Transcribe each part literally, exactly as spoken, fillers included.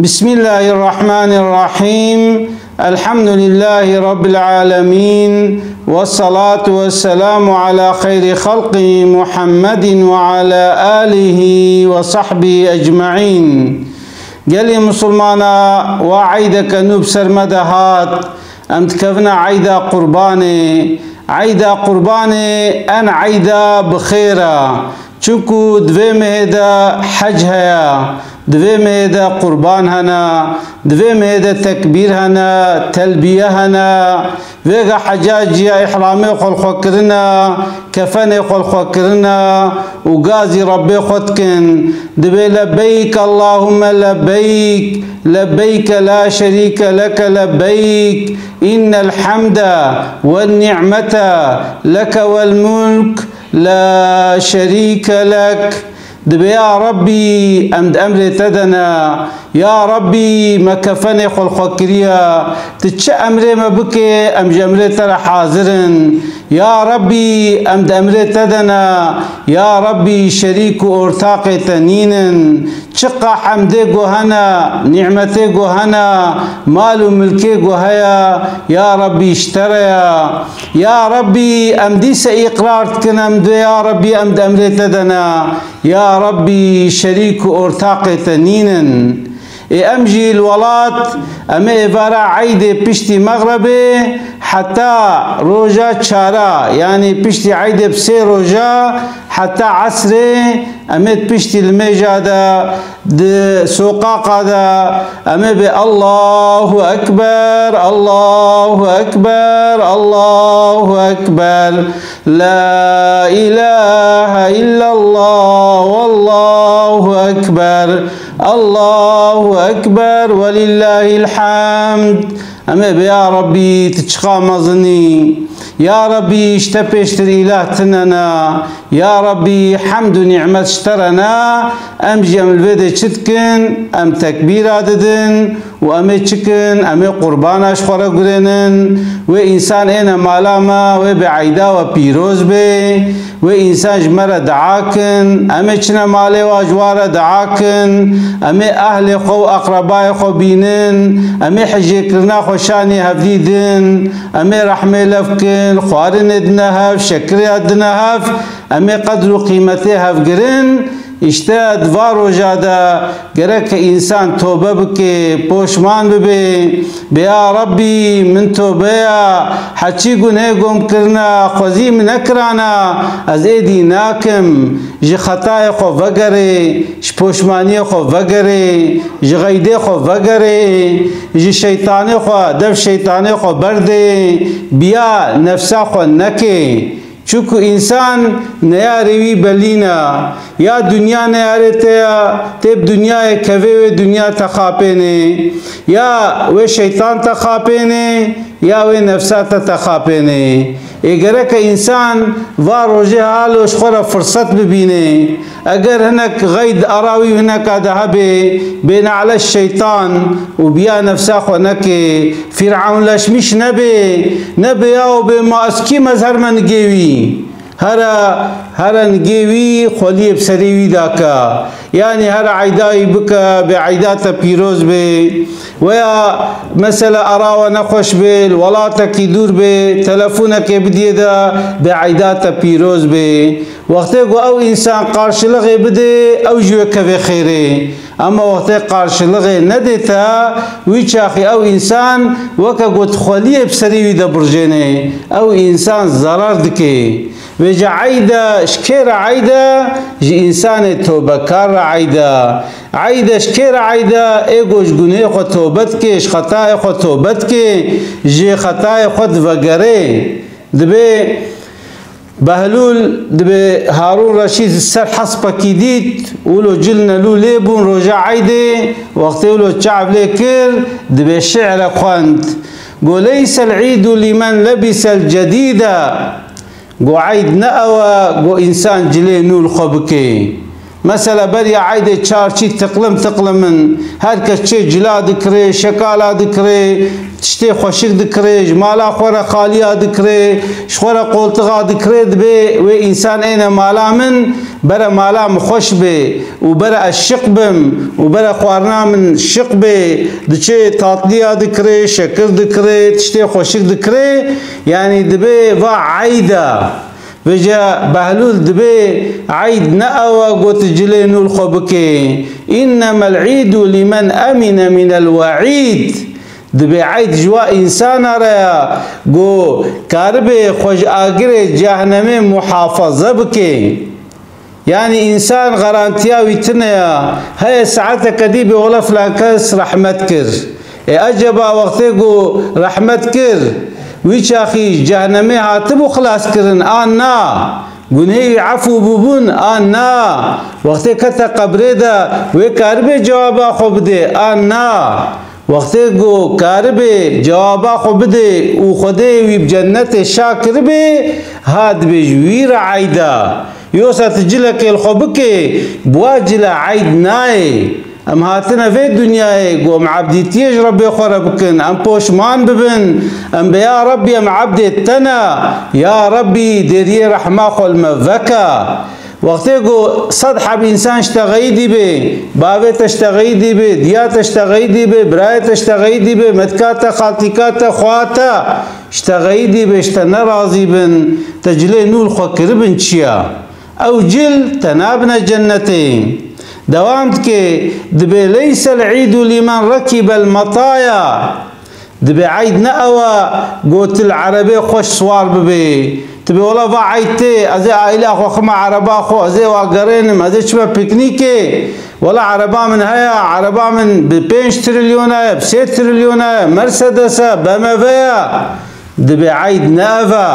بسم الله الرحمن الرحيم. الحمد لله رب العالمين. والصلاة والسلام على خير خلقه محمد وعلى آله وصحبه أجمعين. Gelê Musulmana, wa eydeke nû bi ser me de hat. Em dikevine eyda Qurbanê. Eyda Qurbanê en eyda bi xêr e. Çunku di vê mehê de hec heye, di vê mehê de qurban hene, di vê mehê de tekbîr hene, telbiye hene. Vêga heca ciya îhramê xwe li xwe kirine, kefenê xwe li xwe kirine û gazî Rebbê xwe dikin. Dibê: "Lebeyk Allahümme lebeyk, lebeyke la şerîke leke lebeyk, innel hamde wen ni'mete leke vel mulk." La şerîke lek. Dibê: "Ya Rebbî, em di emrê te de ne. Ya Rebbî, me kefenê xwe li xwe kiriye. Tu çi emrê me bike, em ji emrê te re hazir in. Ya Rebbî, em di emrê te de ne. Ya Rebbî, şerîk û ortaqê te nînin." Çiqa hemdê ku hene, nîmetê ku hene, mal û milkê ku heye, ya Rebbî, ji te re ye. Ya Rebbî, em dîse îqrar dikin, em dê, ya Rebbî, em di emrê te de ne. Ya Rebbî, şerîk û ortaqê te nînin. Ê em jî li welat, em ê êvara eydê piştî mexrebê heta roja çara, yanî piştî eydê bi sê roja, heta esrê, em ê piştî limêja de, di soqaqa de, em ê bê: "Allahu Ekber, Allahu Ekber, Allahu Ekber, la ilahe illallah, Allahu Ekber, Allahu Ekber, ve lillahil hamd." Em ê bê: "Ya Rebbî, tu çiqa mezinî. Ya Rebbî, ji te pêştir îlah tune ne. Ya Rebbî, hemd û nîmet ji te re ne." Em jî em li vê de çi dikin? Em tekbîra didin û em ê çi kin? Em ê qurbana ji xwe re gurênin. Wê însan êne mala me, wê bê eyda we pîroz bê. Wê însan ji me re dua kin. Em ê çine malê wa, ji wa re dua kin. Em ê ehlê xwe û eqrebayê xwe bînin. Em ê hicêkirina xwe şanê hevdî din. Em ê rehmê lev kin, xwarinê dine hev, şekirê dine hev. Em ê qedr û qîmetê hev girin. Îşte di va roja de gereke însan tobe bike, poşman bibe. Bê: "Ya Rebbî, min tobe ya, heçî gunehê gom kirina, xwezî min nekirana, ez êdî nakim." Ji xetayê xwe vegerê, ji poşmaniyê xwe vegerê, ji xeydê xwe vegerê, ji şeytanê xwe, dev şeytanê xwe berdê, biya nefsa xwe neke. Çunku însan neyarê wî belî ne. Ya dinya neyarê te ya, tê bi dinyayê kevê, wê dinya te xapênê. Ya wê şeytan te xapênê, ya wê nefsa te te xapênê. Ê gereke însan va rojê halo ji xwe re firset bibîne. Eger hinek xeyd ara wî hineka de hebe, bê nale şeytan û biya nefsa xwe neke, fîrewnleşmîş nebe, nebe ya û bê: "Ma ez kî me, ez her me nigê wî." Here, here nigê wî, xweliyê bi serê wî dake. Yanî here eyda wî bike, bê eyda te pîroz bê. Weya mesela ara we nexweş bê, li welatekî dûr bê, telefonekê bidiyê de, bê eyda te pîroz bê. Wextê ku ew însan qarşilixê bidê, ew jî wê kevê xêrê. Ema wextê qarşilixê nedê te, wî çaxî ew însan weke ku tu xweliyê bi serê wî de birjênê, ew însan zerar dike. Vêca eyde, ji kê re eyde? Ji însanê tobekar re eyde. Eyde ji kê re eyde? Ê ku ji gunehê xwe tobe dike, ji xetayê xwe tobe dike, ji xetayê xwe divegerê. Dibê Behlûl, dibê Harûn Reşîd ser hespekî dît, wilo cil nelû lê bûn roja eydê, wextê wilo çav lê kir, dibê şi're xwend. Go: "Leysel îdu limen lebisel cedîde." Go: "Eyd ne ew e, go însan cilê nû li xwe bike." Mesela beriya eydê çarçî tiqlim tiqlim in, her kes çê cila dikirê, şekala dikirê, tiştê xweşik dikirê, ji mala xwe re xaliya dikirê, ji xwe re qoltixa dikirê, dibê wê însan êne mala min, bere mala min xweş bê û bere ez şiq bim û bere xwarina min şiq bê, diçê tatliya dikirê, şekir dikirê, tiştê xweşik dikirê, yanî dibê va eyd e. Vêce Behlûl dibê eyd ne ew e got cilê nû li xwe bikê. Înnemel îdu limen emîne mînel weîd. Dibê eyd ji wa însana re ya ku karibê xwe ji agirê cehnemê muhafaze bikê. Yanî însan garantiya wî tune ya. Heye saeteke dî bê wele filan kes rehmet kir. Ê eceba wextê ku rehmet kir, wî çaxî ji cehnemê hatibû xilaskirin an na? Gunhê wî efû bûbûn an na? Wextê kete qebrê de wê karibê cewaba xwe bidê an na? Wextê ku karibê cewaba xwe bidê û Xwedê wî bi cennetê şa kiribê, ha dibê ji wî re eyd e. Yosa tu cilekê li xwe bikê, bi wa cile eyd nayê. Em hatine vê dinyayê ku em ebdîtiyê ji Rebbê xwe re bikin, em poşman bibin, em bê ya Rebbî em ebdê te ne, ya Rebbî dêriyê rehma xwe li me veke. Wextê ku sed heb însan ji te xeyidî bê, bavê te ji te xeyidî bê, diya te ji te xeyidî bê, birayê te ji te xeyidî bê, metka te, xaltîka te, xwa te ji te xeyidî bê, ji te nerazî bin, te cilê nû li xwe kiribin çi ya? Ew cil te nabine cennetê. Dewam dike, dibê leysel îdu limen rekibel metaya. Dibê eyd ne ew e got li erebê xweş siwar bibê. Tu bê wela va eyd tê, ez ê aîla xwe xime ereba xwe, ez ê wa gerênim, ez ê çime pîknîkê. Wela ereba min heye, ereba min bi pênc trilyona ye, bi sê trilyona ye, Mercedes e, B M W ye. Dibê eyd ne ev e.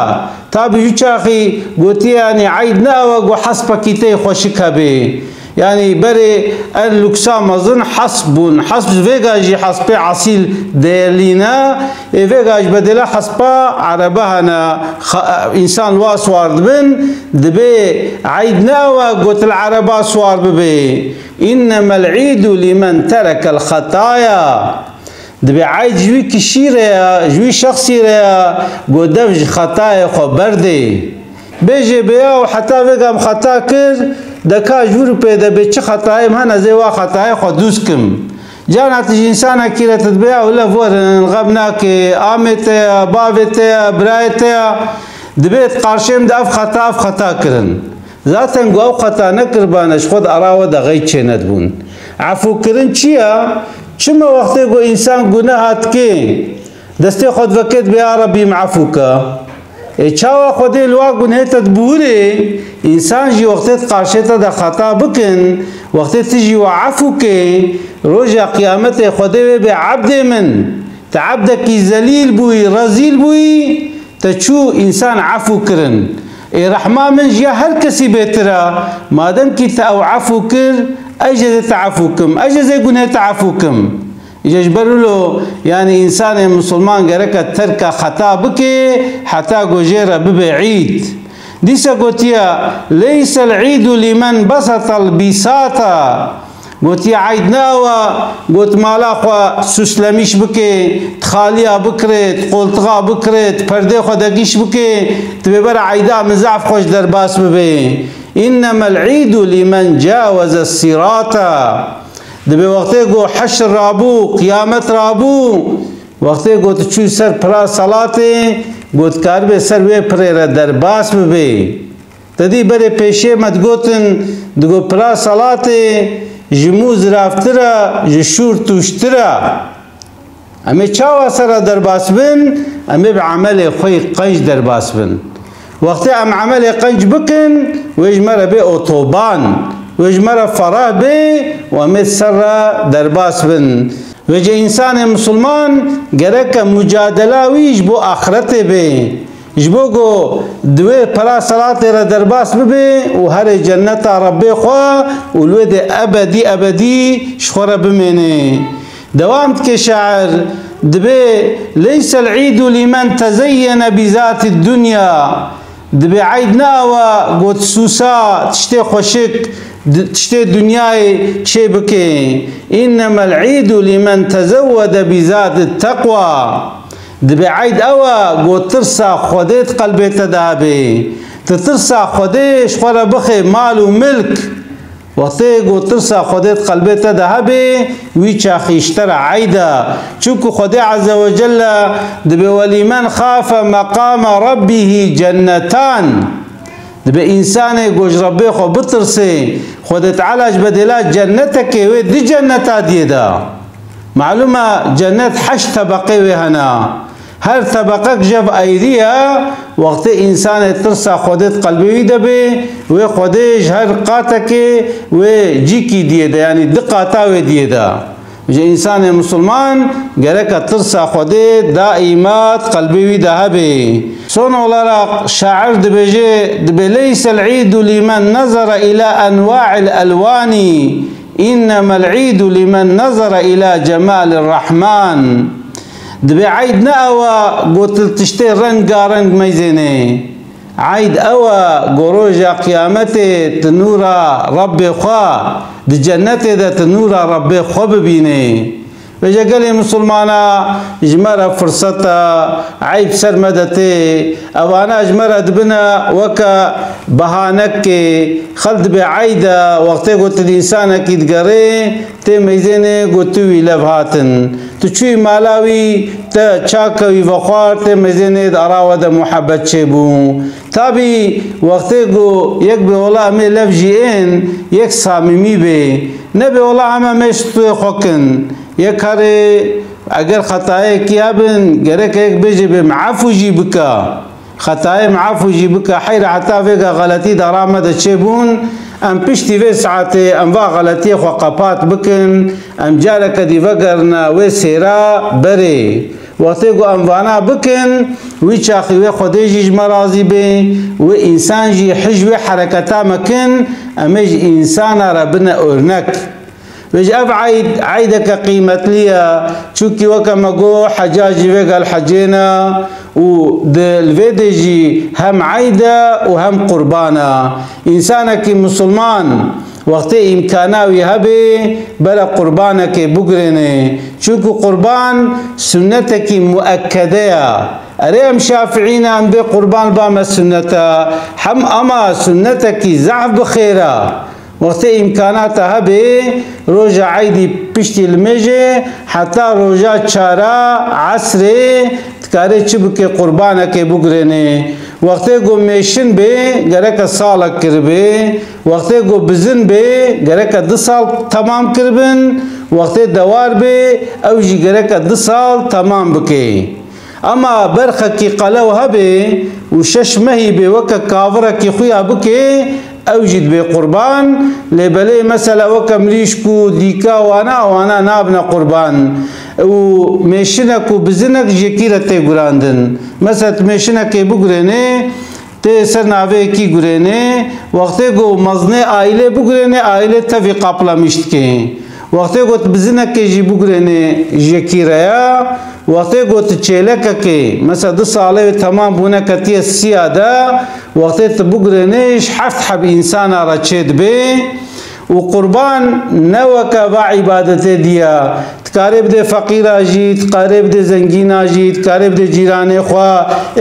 Tabî wî çaxî gotiye, yanî eyd ne ew e ku hespekî tê xweşik hebê. Yanî berê en luksa mezin hesp bûn. Hesp ji vêga jî hespê esîl değerlî ne. Ê vêga ji bedêla hespa erebe hene. Xa-, însan li wa siwar dibin. Dibê eyd ne ew e got li ereba siwar bibê. Înnemel îdu limen terekel xetaya. Dibê eyd ji wî kişî re ya, ji wî şexsî re ya, ku dev ji xetayê xwe berdê. Bêjê bêya û heta vêga min xeta kir, de ka ji wir û pê de bê çi xetayê min hene, ez ê wa xetayê xwe dûz kim. Carna tu ji însanekî re tu dibê ya wile werin, xem nake, amê te ya, bavê te ya, birayê te ya, dibê di qarşê min de ev xeta, ev xeta kirin. Zaten ku ew xeta nekiribane, ji xwe di ara we de xeyr çênedibûn. Efûkirin çi ya? Çima wextê ku însan guneha dike, destê xwe diveke dibê, ya Rebbî, min efû ke? Ê çawa Xwedê li wa gunhê te dibiwirê? Însan jî wextê di qarşê te de xeta bikin, wextê tu jî wa efû kê, roja qiyametê Xwedê wê bê ebdê min. Tu ebdekî zelîl bûyî, rezîl bûyî, te çû însan efû kirin. Ê rehma min ji ya her kesî bêtir e. Madem kî te ew efû kir, ez jê zê te efû kim. Ez jê zê gunê te efû kim. Îca ji ber wilo, yanî însanê misilman gereke terka xeta bike, heta ku jê re bibe îd. Dîsa gotiye, "Leysel îdu limen besetel bîsata." Gotiye, eyd ne ew e, got mala xwe süslemîş bike, di xaliya bikire, di qoltixa bikire, di perdê xwe degîş bike, di bêbera eyda min zaf xweş derbas bibe. Înnemel îdu limen caweze sîrata. Dibê wextê ku heşr rabû, qiyamet rabû, wextê ku tu çû ser pira selatê, ku tu karibê ser wê pirê re derbas bibê. Te dî berê pêşê me digotin, digot pira selatê ji mû ziravtir e, ji şûr tûştir e. Em ê çawa ser re derbas bin? Em ê bi emelê xwe yê qenc derbas bin. Wextê em emelê qenc bikin, wê ji me re bê otoban, wê ji me re ferah bê û em ê ser re derbas bin. Vêce însanê misilman gereke mucadela wî ji bo axretê bê. Ji bo ku di wê pera selatê re derbas bibe û herê cenneta Rebbê xwe û li wê dê ebedî ebedî ji xwe re bimêne. Dewam dike şair, dibê, "Leysel îdu lîmen tezeyyene bî zatî dunya." Dibê eyd ne ew e, got sûsa, tiştê xweşik, di-, tiştê dinyayê çê bike. Înnemel îdu limen tezewwede bi zadi teqwa. Dibe eyd ew e, go tirsa Xwedê di qelbê te de hebe. Tu tirsa Xwedê ji xwe re bixe mal û milk. Wextê go tirsa Xwedê di qelbê te de hebe, wî çaxî ji te re eyd e. Çunku Xwedê Azze ve Celle dibe, "Welîmen xafe meqame rabbihî cennetan." Dibe însanê go ji Rebbê xwe bitirse, Xwedê Teala ji bedêla cennetekê wê di cenneta diyê de. Malûm e, cennet heşt tebeqê wê hene. Her tebeqek jev ayrî ye. Wextê însanê tirsa Xwedê di qelbê wî de bê, wê Xwedê ji her qatekê wê cîkî diyê de, yanî di qata wê diyê de. Ji însanê misilman gereke tirsa Xwedê daîma di qelbê wî de hebe. Son olarak şair dibêje, dibe, "Leysel îdu limen nezere ila enwa'il elwani." Înnemel îdu limen nezere ila cemalir Rahman. Dibe eyd ne ew e, go tu tiştê rengareng meyzêne. Eyd ew e, go roja qiyametê tu nûra Rebbê xwe, di cennetê de tu nûra Rebbê xwe bibîne. Vêje gelê misilmana ji me re firset e, eyb ser me de tê. Evana ji me re dibine weke bahanekê. Xel dibe eyd e, wextê ku tu di însanekî digerê, tê meyzênê ku tu wî lev hatin. Tu çûyî mala wî, te çaka wî vexwar, tê meyzênê di ara we de muhebet çêbû. Tabî wextê ku yek bê wela em ê lev jî ên, yek samîmî bê. Nebê wela em em ê stûyê xwe kin. Yek karê eger xetayekî hebin, gerek yek bêje bê min efû jî bike. Xetayê min efû jî bike. Heyra heta vêga xeletî di ara me de çêbûn, em piştî vê saetê em va xeletiyê xwe qepat bikin, em careke dî vegerine wê sêra berê. Wextê ku em vana bikin, wî çaxî wê Xwedê jî ji me razî bê, wê însan jî hij wê hereketa me kin, em ê ji însana re bine örnek. Vêje ev eyd, eydeke qîmetlî ye, çunkî weke me got, heca jî vêga li hecê ne û di, li vê dê jî hem eyd e û hem qurban e. Însanekî misilman wextê îmkana wî hebê, bere qurbanekê bigurêne. Çunku qurban sunnetekî muekkede ye. Erê em şafiî ne, em bê qurban ba me sunnet e. Hem ama sunnetekî zehf bi xêr e. Wextê îmkana te hebê, roja eydî piştî limêjê heta roja çara esrê dikarê çi bikê, qurbanekê bigurênê. Wextê ku mêşin bê, gereke salek kiribê. Wextê ku bizin bê, gereke du sal temam kiribin. Wextê dewar bê, ew jî gereke du sal temam bikê. Ema berxekî qelew hebê û şeş mehî bê weke kavirekî xuya bikê, ew jî dibê qurban. Lê belê mesela weke mirîşk û dîka wana, wana nabine qurban. Û mêşinek û bizinek ji yekî re tê gurandin. Mesela tu mêşinekê bigurênê, tê ser navê yekî gurênê, wextê ku mezinê aîlê bigurênê, aîlê tevî qaplamîş dikê. Wextê ku tu bizinekê jî bigurênê ji yekî re ye, wextê ku tu çêlekekê, mesela du salê wê temam bûne ketiye siya de, wextê tu bigurênê ji heft heb însana re çêdibe û qurban ne weke va îbadetê diya. Dikarê bidê feqîra jî, dikarê bidê zengîna jî, dikarê bidê cîranê xwe.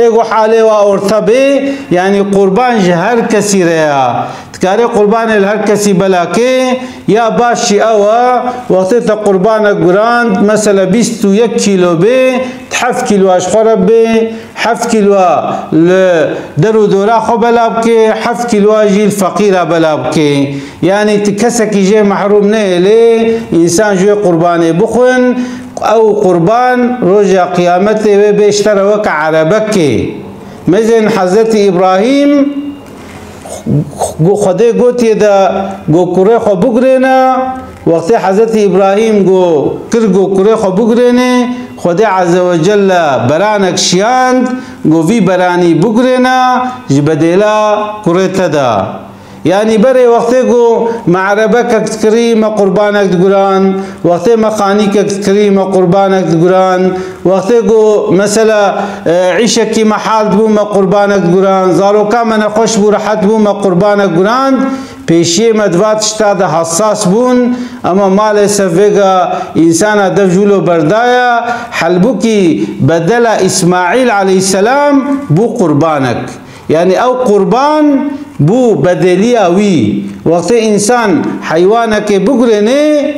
Ê ku halê wa orte bê, yanî qurban ji her kesî re ya. Dikarê qurbanê li her kesî bela kê, ya baş jî ew e, wextê te qurbanek gurand, mesela bîst û yek kîlo bê, heft kîloa ji xwe re bê, heft kîloa li der û dora xwe bela bikê, heft kîloa jî li feqîra bela bikê. Yanî tu kesekî jê mehrûm nehêlê, însan ji wê qurbanê bixwin, ew qurban roja qiyametê wê bê ji te re weke erebekê. Mezên Hezretî Îbrahîm, Xwedê gotiye de go kurê xwe bigurêne, wextê Hezretî Îbrahîm go kir go kurê xwe bigurênê, Xwedê Azze ve Celle beranek şiyand, go vî beranî bigurêne ji bedêla kurê te de. Yanî berê wextê ku me erebekek dikirî, me qurbanek diguran, wextê me xanîkek dikirî, me qurbanek diguran, wextê ku mesela, e, îşekî me hal dibû, me qurbanek diguran, zaroka me nexweş bû, rehet bû, me qurbanek gurand. Pêşiyê me di va tişta de hessas bûn, ema malesef vêga însana dev jûlo berdaya, helbûkî bedela Îsmaîl aleyhîsselam bû qurbanek. Yanî ew qurban bû bedeliya wî. Wextê însan heywanekê bigurênê,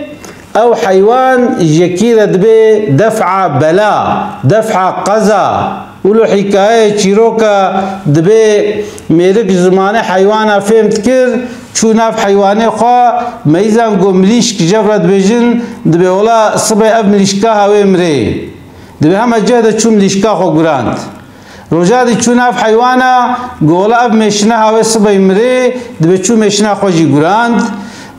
ew heywan ji yekî re dibê def'a bela, def'a qeza. Wilo hîkaye çîroka dibê mêrik ji zimanê heywana fêm dikir, çû nav heywanê xwe, meyzan got milîşk, jev re dibêjin, dibê wela sibê ev milîşka ha wê mirê. Dibê hema cih de çû milîşka xwe gurand. Roja dî çû nav heywana, got wela ev mêşina ha wê sibê mirê, dibê çû mêşina xwe jî gurand.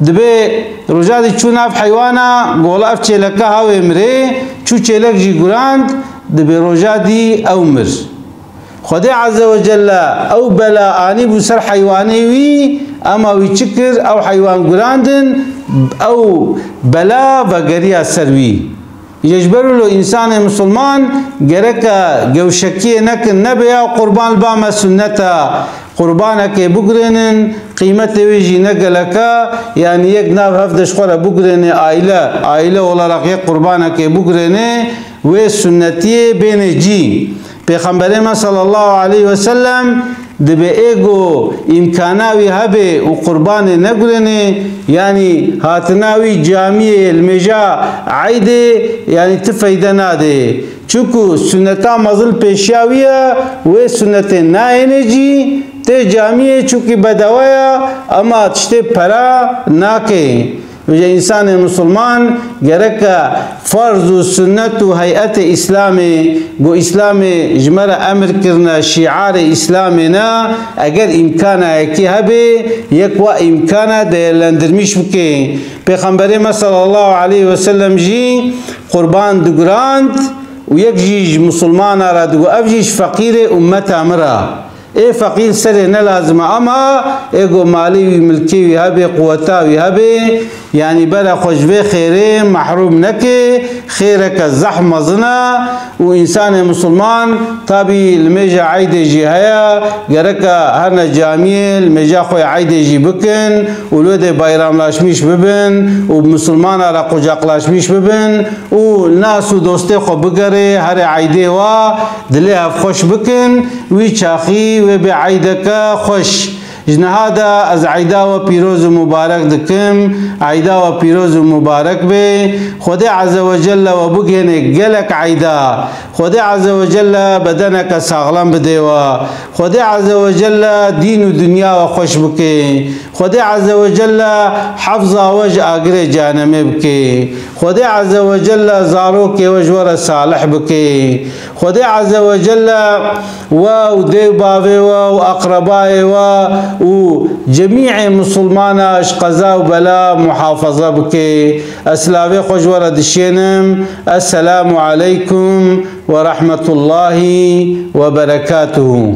Dibê roja dî çû nav heywana, got wela ev çêleka ha wê mirê, çû çêlek jî gurand, dibê roja dî ew mir. Xwedê Azze ve Celle ew bela anîbû ser heywanê wî, ema wî çi kir? Ew heywan gurandin, ew bela vegeriya ser wî. Ji ber wilo însanê misilman gereka gewşekiyê nekin, nebe ya qurban li ba me sunnet e, qurbanekê bigurênin, qîmetê wê jî ne gelek e, yanî yek nav hev de ji xwe re bigurênê aîle, aîle olarak yek qurbanekê bigurênê, wê sunnetiyê bênê cî. Pêxemberê me sallallahu aleyhi ve sellem dibê ê go îmkana wî hebe û qurbanê negurênê, yanî hatina wî camiyê li mêja eydê, yanî ti feyde nade. Çunku sunneta mezin pêşiya wî ye, wê sunnetê nayêne cî, tê camiyê çunkî bedewe ye, ema tiştê pera nake. Vêca însanê misilman gereke ferz û sunnet û heyetê Îslamê, ku Îslamê ji me re emir kirine, şiarê Îslamê ne, eger îmkana yekî hebe, yek wa îmkana değerlendirmiş bike. Pêxemberê me sallallahu aleyhi ve sellem jî qurban digurand û yek jî ji misilmana re digot, ev jî ji feqîrê ummeta min re. Ê feqîr serê ne lazim e, ama ê go malê wî, milkê wî hebe, quweta wî hebe, yanî bere xwe ji vê xêrê mehrûm neke, xêreke zehf mezin e û însanê misilman tabî li mêja eydê jî heye, gereke herne camiyê li mêja xwe yê eydê jî bikin û li wê de bayramlaşmîş bibin û bi misilmana re qucaklaşmîş bibin û nas û dostê xwe bigere, herê eydê wa dilê hev xweş bikin. Wî çaxî wê bê eydeke xweş. Ji niha de ez eyda we pîroz û mubarek dikim. Eyda we pîroz û mubarek be. Xwedê Azze ve Celle we bigihêne gelek eyda. Xwedê Azze ve Celle bedeneke saxlem bidê we. Xwedê Azze ve Celle dîn û dinya we xweş bike. Xwedê Azze ve Celle hefza we ji agirê cehenemê bike. Xwedê Azze ve Celle zarokê we ji we re salih bike. Xwedê Azze ve Celle we û dê û bavê we û eqrebayê we û cemîê misilmana ji qeza û bela muhafaza bike. Ez silavê xwe ji we re dişênim. Esselamu aleykum ve rahmetullahi ve berekatuhu.